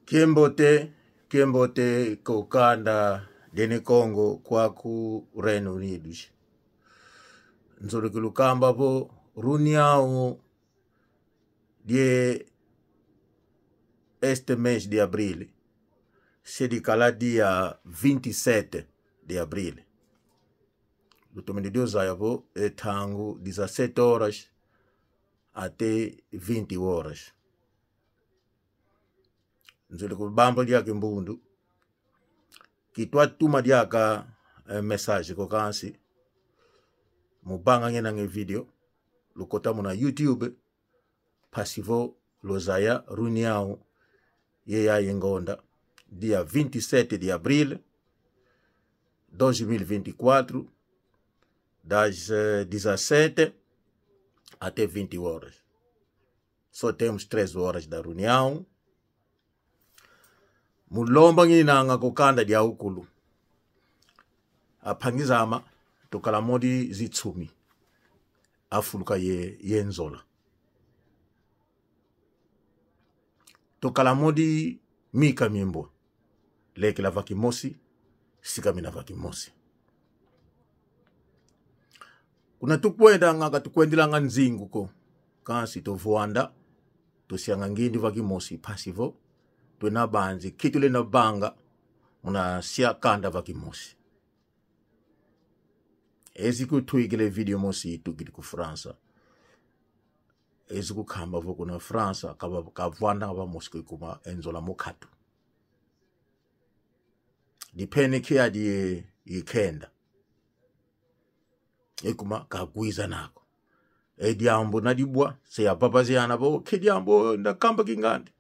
Kembote, Kembote kokanda dene Congo kwaku Reino Unidos. Nzoluki lukamba po runiao de este mês de abril, se de dia 27 de abril. Lutomene de Deus vo é tango 17 horas até 20 horas. Nzoli kubamba diaka mbundu kitwa tuma diaka message kokansi mubanga ngena nge video lukota muna YouTube pasivo lozaya runiao ye ya yengonda dia 27 de abril 2024 das 17 até 20 horas. Só temos 3 horas da reunião. Mulomba nginanga kokanda dia ukulu. Aphangizama tokala modi zitsumi. Afuluka ye yenzola. Tokala modi mika mimbo. Leke la vakimosi, sika mina vakimosi. Kuna tukwenda ngaka tukwendilanga nzingu ko. Kasi tovuanda tosianga ngindi vakimosi pasivo twena banzi kitule na banga muna sia kanda vakimosi. Ezi kutuigile video mosi itukili ku França. Ezi kukhamba vo kuna França kaba kavuanda ngaba mosi kuma enzola mokatu. Dipene kia di ikenda. Ekuma kagwiza nako. Ediambo na dibwa se ya papaziana bo kediambo ndakamba kingandi.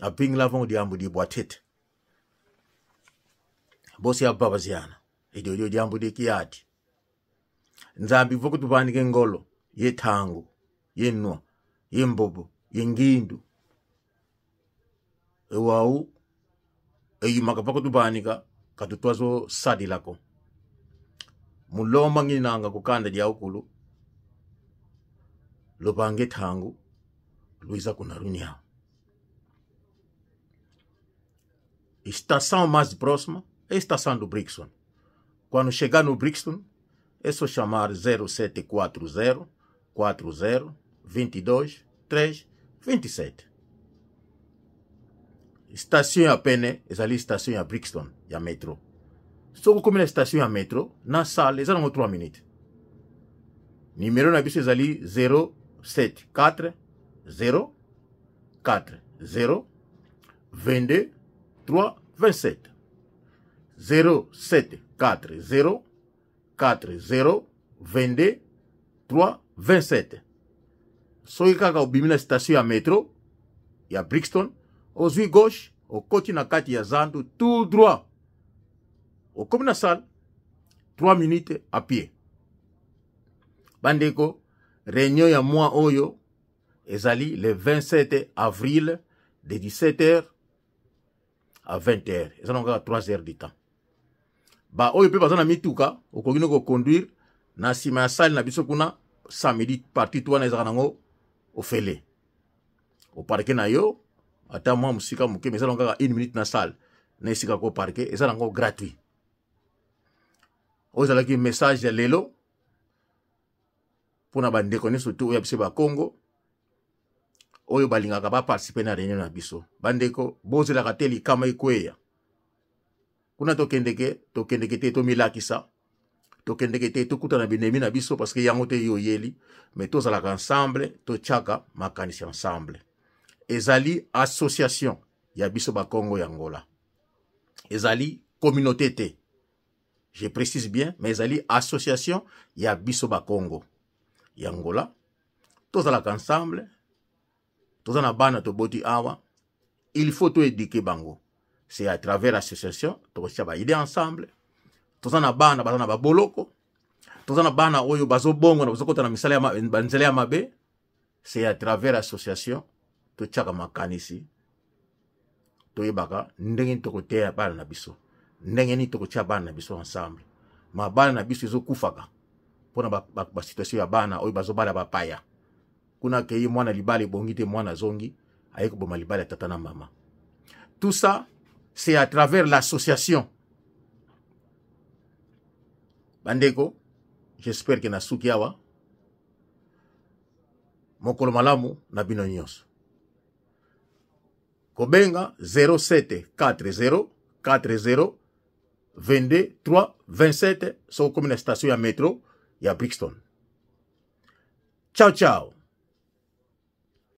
Aping lavon diambo dibwa tete. Bosi ya papaziana. Edio diambo de kiati. Nzambi voko tupandike ngolo ye tango ye nwa ye mbobo ye ngindu. Ewau eyimaka pako tupanika katutwazo sadi lako. Mulomba nginanga kukanda dia ukulu lupange tangu luiza kuna runia. Estação mais próxima é a estação do Brixton. Quando chegar no Brixton, é só chamar 0740 40 22 3 27. Estação ya pene, ezali estação ya Brixton, ya metro. Soko komi na station ya metro, na salle, eza nango 3 minutes. Numéro na biso ezali 0 7 4 0 4 0 22 3 27. 0 7 4 0 4 0 22 3 27. Soki kaka obimi na station ya metro ya Brixton, ozwi gauche, okoti na kati ya zandu tout droit. Okomi na salle 3 minutes à pied. Bandeko, réunion ya mois oyo ezali le 27 avril de 17h à 20h. Eza nango kaka 3 heures du temps. Ba oyo pe baza na mituka, okoki no koconduire na nsima ya salle na biso kuna samedi parti tu wana ezalaka nango ofele. Oparke na yo ata mwa mosika moke, mais eza nango kaka 1 minute na salle na esika ko parke, eza nango gratuit. Oyo ezalaki message ya lelo mpona bandeko nyonso tu oyo ya biso ba Congo oyo balingaka ba participer na réunion na biso. Bandeko, bozelaka te likama ekweya. Kuna tokendeke te tomilakisa, tokendeke te tokutana binemi na biso parce que yango te yo yeli, mais tozalaka ensemble, totiaka makanisi ensemble. Ezali association ya biso ba Congo ya Angola. Ezali communauté te. Je précise bien, mais ezali association ya biso ba Congo ya Angola. Tozalaka ensemble, toza na bana toboti awa, il faut to éduquer bango. C'est à travers l'association, tokotia ba idées ensemble. Toza na bana baza na ba boloko, toza na bana oyo bazobongo na bazokota na misala ya ba nzela ya mabe. C'est à travers l'association totiaka makanisi, toyebaka ndenge nini tokoteya bana na biso, ndenge nini tokotia bana na biso ensemble. Ma bana na biso ezokufaka mpona ba situation ya bana oyo bazobala bapaya. Kuna akei mwana libala ebongi te, mwana azongi, Aye koboma libala ya tata na mama. Tout ça, c'est à travers l'association. Bandeko, j'espère que nasuki awa. Mokolo malamu na bino nyonso. Kobenga 07 40 40 22 3 27 soki okomi na station ya metro ya Brixton. Ciao ciao.